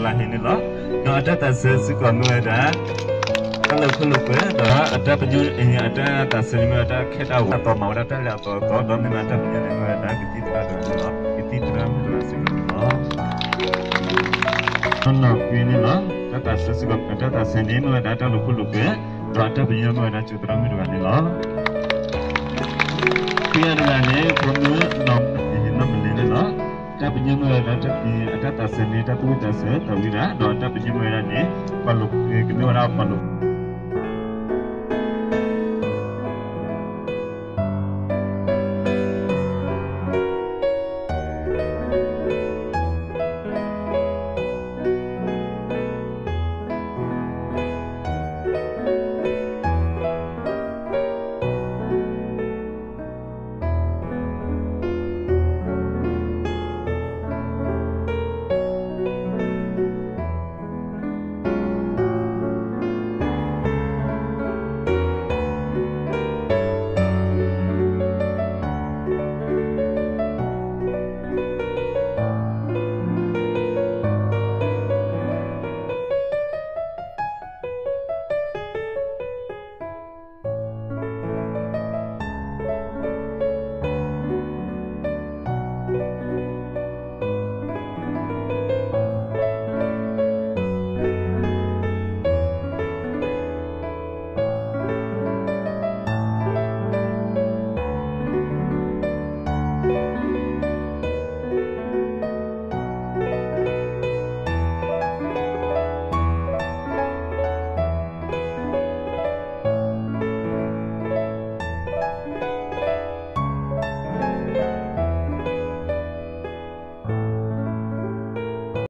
လါဟ့န့ၣ်လီၤ. ဒီးအတၢ်သးစဲစ့ၢ်ကီးမ့ၢ်ဝဲဒၣ် တၢ်လၢခိၣ်လိာ်ကွဲ ဒီးအတၢ်ပညိၣ် အတၢ်သးစဲန့ၣ်မ့ၢ်ဝဲဒၣ်တၢ်ခဲတၢ်ဝဲ အသီမၤဝဲဒၣ်တၢ်လဲၤအသီအသီ ဒီးမ့ၢ်ဝဲဒၣ်တၢ်ပညိၣ်န့ၣ်မ့ၢ်ဝဲဒၣ်ကသံၣ်သရၣ်တဂၤန့ၣ်လီၤ. ကသံၣ်သရၣ်မုၣ်တဂၤစ့ၢ်ကီးန့ၣ်လီၤ. နီၢ်နီၢ်ကွံန့ၣ်လီၤ. တၢ်သးစဲစ့ၢ်ကီး အတၢ်သးစဲန့ၣ်မ့ၢ်ဝဲဒၣ်တၢ်လၢခိၣ်လိာ်ကွဲ ဒီးအတၢ်ပညိၣ်မ့ၢ်ဝဲဒၣ်ကၠိသရၣ်မုၣ်တဂၤန့ၣ်လီၤ. ခံဂၤတဂၤန့ၣ် ဖိမုၣ်နီၢ်မုၣ် နီၢ်မလ့န့ၣ်လီၤ. တၢ်ပညိၣ်မ့ၢ်ဝဲဒၣ်တၢ်ဖံး အတၢ်သးစဲန့ၣ် တၢ်သူၣ်ဝံၣ်သးစဲသးဝံၣ်တၢ် ဒီးတၢ်ပညိၣ်မ့ၢ်ဝဲဒၣ်န့ၣ် ပှၤလိာ် ကမ့ၢ်ဝဲဒၣ်ပှၤလိာ်